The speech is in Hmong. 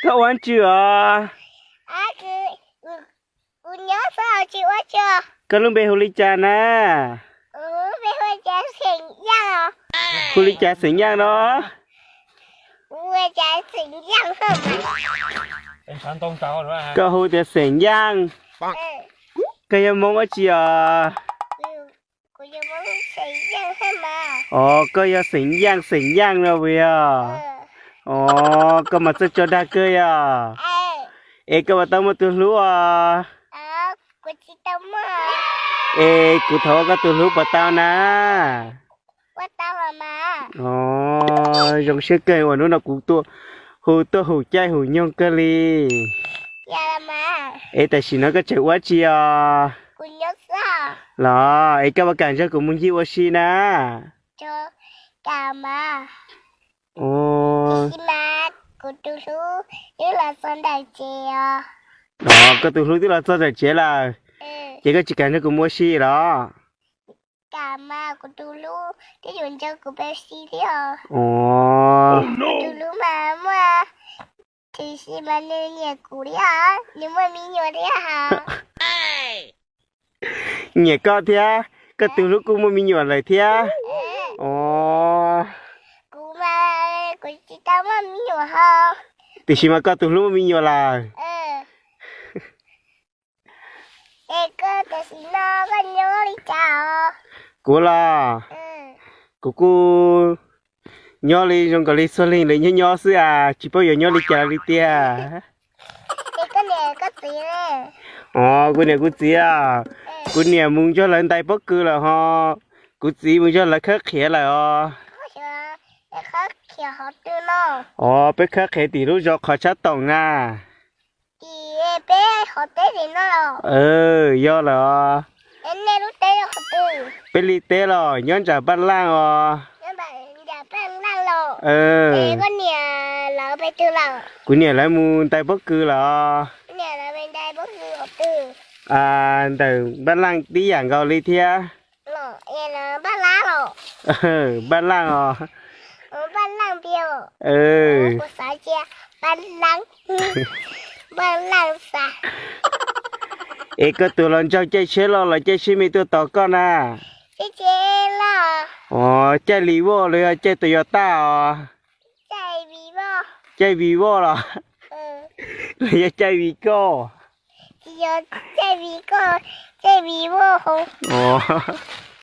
Koj ua tsi os? Koj lub npe hu li cas na? Hu li cas xeem Yaj no? Koj hu tias xeem Yaj. Koj yog Hmoob dab tsi os? Os, koj yog xeem Yaj, xeem Yaj no puas yog? Os, koj mas txawj tso dag kawg yog. Es koj puas tau muaj tus hlub os? Es kuv thov koj tus hlub puas tau na? Os, zoo siab kawg uas hnub no kuv tuaj hu tuaj hum caij hum nyoog kawg li. Es tam sim no koj tseem ua tsi os? Los es koj puas kam nrog kuv mus ncig ua si na? Os, koj tus hlub twb los txog ntawm tsev lawm, ces koj tsis kam nrog kuv mus ua si los? Os, nyiam koj thiab, koj tus hlub kuj muaj me nyuam lawm thiab. Os, tiam sis mas koj tus hlub muaj me nyuam lawm. Kuv los, kuv kuj nyob li zoo nkaus li txhua leej lawv nyob nyob xwb as, tsis paub yuav nyob li cas li tiag. Os, kuv niam kuv txiv, kuv niam mus nrog lawv ntais pob kws lawm ho, kuv txiv mus nrog lawv khawb qhiav lawm os. Os, peb khawb qhiav tim lub zos qhov tshab toom na. Yog lawm os. Peb li teb los nyob nram Npaj Laj os. Kuv niam lawv mus ntais pob kws lawm os. Ntawm Npaj Laj tib yam nkaus li thiab. Npaj Laj os. Es koj tus hluas nraug caij tsheb loj los caij tsheb me tuaj tos koj na? Os, caij Vivo los yog caij Toyota os? Caij Vivo los yog caij Vigo? Os,